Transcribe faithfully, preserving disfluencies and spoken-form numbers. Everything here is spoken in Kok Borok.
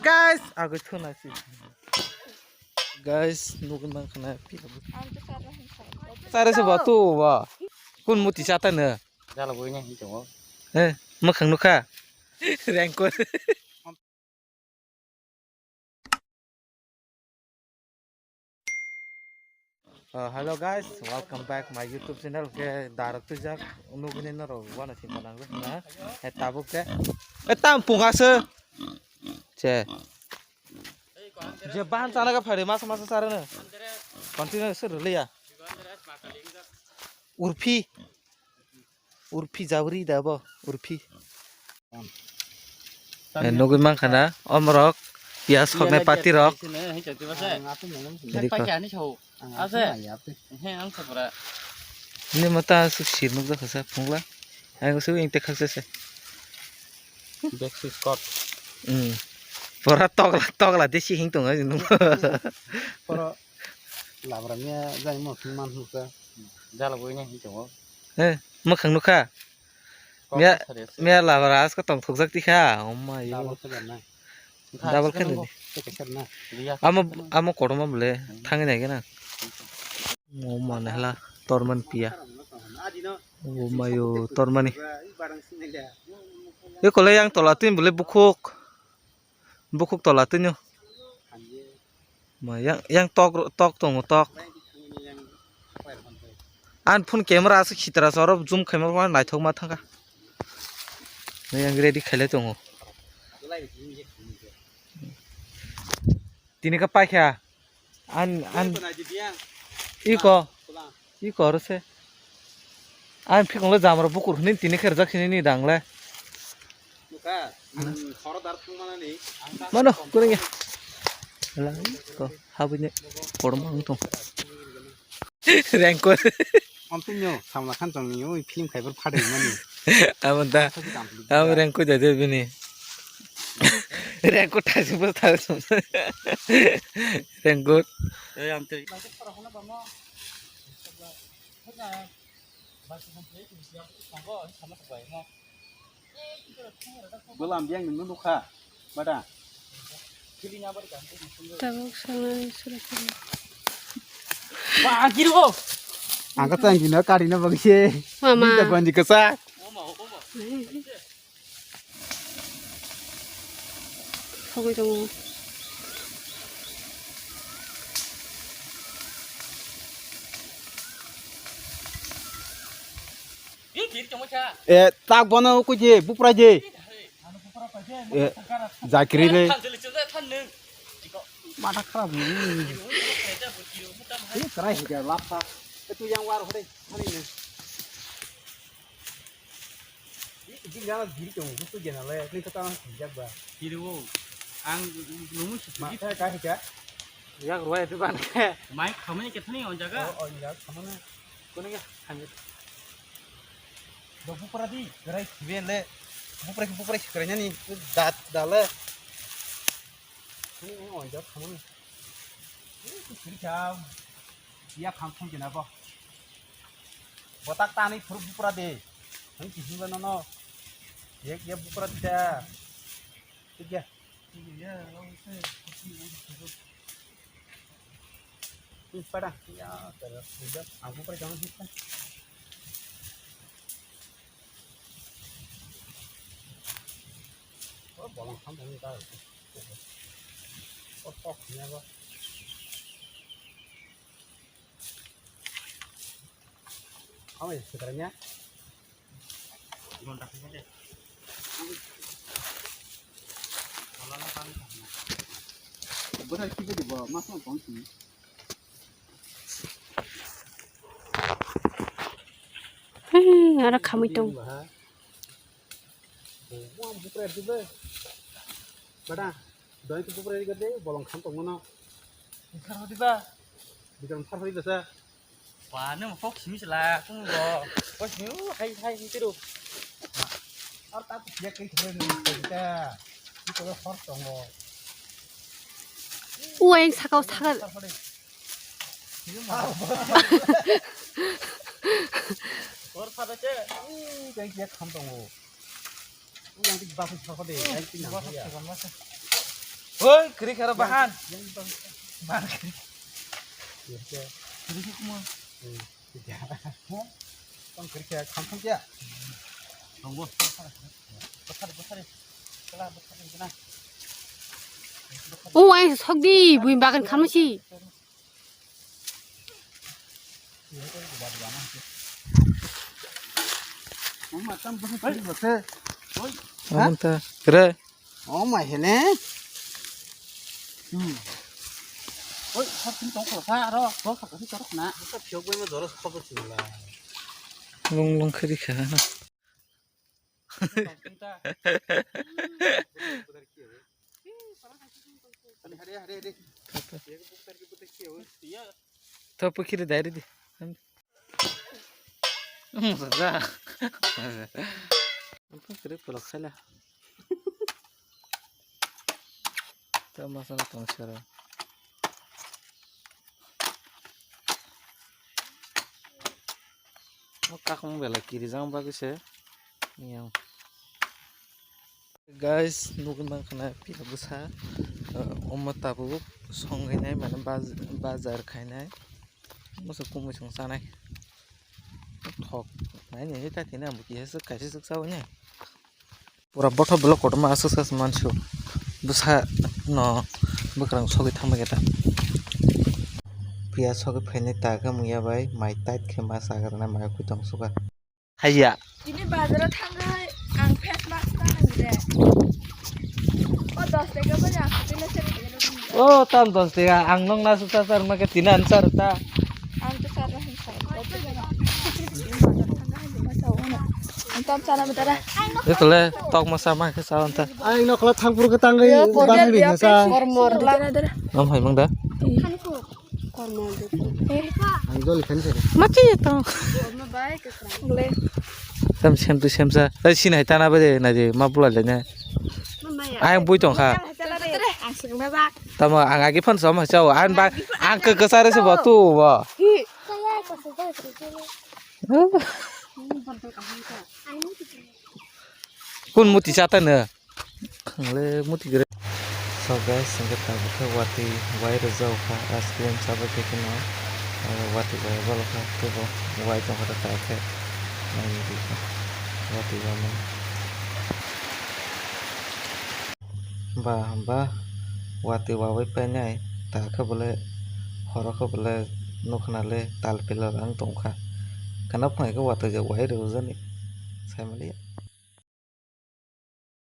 Guys, agwi thuna si. Guys, nugwi mankha na pi. Sare se ba tu ba. Kun muti sata ne. Jala bui ne hi tongo. Eh, makhang nukha. Rengkor. Uh, hello guys, welcome back my YouTube channel. Ke darok tujak nugini norok wana singko nang na. Eh, tabuk ke. Eh, tam pungasu. Che. Je bahan chana ka phari masa masa sare ne. Continue sir liya. Urphi. Urphi jabri da bo, urphi. Eh, nugwi mankha na, omorok, piyas hoknai pati rok. Nadi ko. Ni mata su sir nuk dakha sa phungla. Ang su ing tekha se se. Back six cut. Hmm. Pora tokla, tokla de si hing tongo nung. Poro labra miya jai mo khing man hukha. Jala bui ne hing tongo. Eh, makhang nukha. Miya, miya labra asko tong thukjak tikha. Oh my. Double khe na. Double khe na. Amo, amo kotorma bole thangwi nai gana. Oh mane hla torman piya. Oh mayo tormani. Eko le yang tola tin bole bukhuk. Bukhuk tola tini. Ma yang, yang tok, tok tongo, tok. Ang phone camera aswk sitra se oro zoom khaima ma naithok ma thangkha. Yang ready khailai tongo. Tini khe paikha. Ang, ang. Iko. Iko oro se. Ang phikong le jamro bukur hwnwi tini khe rwjak sini ni dang le. Mano, kurang ya. Lang ko habini kormo ang tong. Rengkor. Amtwino samla khan tong ni oi film khaibar phadai mani. Amo da. Amo rengkor da de bini. Rengkor thasi bo thasi. Rengkor. Ei amtwi. Bwlam biyang nungno nukha, bada. Tabuk sanai sura sura. Ba, giro. Ang ka tang gino kari na bagse. Mama. Ni da banji kasa. Sogwi tongo. Eh, tak bono kuji, bupra je. Eh, jakiri le. Mata kharap ni. Eh, kerai hika lapha. Eh, tu yang war hore, hari ni. Jing jana diri tong, gusto jana le, ni kata ang sijak ba. Diri wo, ang nungwi sijak. Ma, ka, ka hika? Yak ruwa itu ban. Mai khamani kethani on jaga. Oh, oh, ya, khamana. Kono ya, khamit. Do bupra di, gerai khibe le. Bupra, bupra khibe nani, dat, dale. Ni, ni, on jak khamani. Ni, tu kiri cham. Ya kham kham jena bo. Botak tani phuru bupra de. Nang kisi ba nono. Ye, ye bupra de. Thik ya. Thik ya, lo se. Ni pada. Ya, tara. Udah, aku pergi sama kita. Oh, bolong kham tani ta. Oh, tok ni ba. Khamai sukra nya. Bwthai khibi di bo, ma song tong si. Hmm, aro khamui tong. Bada, doi tu bupra ri gade, bolong kham tong mano. Bikram thar hoi basa. Ba, nang kok simi sela, kung bo. Kok simi, hai, hai, hai, tiru. Ar ta ya kai thore ni ta. Ni ko hor tongo. Uaing sakao saka. Hor pada che. Ni kai ya kham tongo. Uaing tik ba sakao de, ai tin na ya. Oi, kri khara bahan. Bahan kri. Kri khukmo. Tong kri khara kham kham ya. Tongbo. Bothar, bothar. Kala bothar kena. O, ai, sokdi, bui bagan khamsi. Amanta, kre. Oh, my hene. Hmm. Oi, hor tin tong ko sa aro, ko sa ko si torok na. Sa phiok bai ma jora sa ko chula. Lung lung khiri kha na. Tho pukiri dai ridi. Saja. Apa kiri pelak saya. Tho masala tong sero. O kakung belai kirijang bagwi se. Yang. Guys, nugwi mankha na phiya bwsa, uh, omo tabuk songwi nai, mane baj-, bajar khainai. Bwsa kumui song chanai. Thok nai ni ta thina ambo kiya swk kaisa swk chawi nai. Pura bothop belok kotorma aswk aswk mansu. Bwsa no bwkrang sogwi thangma khe ta. Phiya sogwi phainai ta khe muya bai mai tight khe ma sagra na mai khui tong suka. Haiya. Tini bazaro thangwi ang face mask ta nang de. O dos taka bai ang tini se. O tam dos taka ang nong na suka sar ma khe tini an sar ta. Ang to sar na hin sar. Ang tam sana betara. Itole tok masa ma khe sa anta. Ang nokla thangpur khe tangwi bangwi sa. Mor mor. Nam hai mang da. Ang joli khan sari. Machi to. Sam sem tu sem sa. Ai sin hai tana bade na de ma bula le ne. Ai bui tong kha. Tamo ang agi phan som ha chao. An ba ang ke ke sare se ba tu ba. Kun muti chata ne. Khangle muti gre. So guys, hingke tabuk khe watwi wai rwjak kha, ice cream chabai khe kheno, eh, watwi wai balo kha, teibo wai tong kha ta khe, naidi khe watwi wamani. Ba, ba, watwi wawi painai, ta khe bole, horo khe bole, nukhnale tal pillar ang tong kha. Khana phunai khe watwi wai rwjani, saimaliya.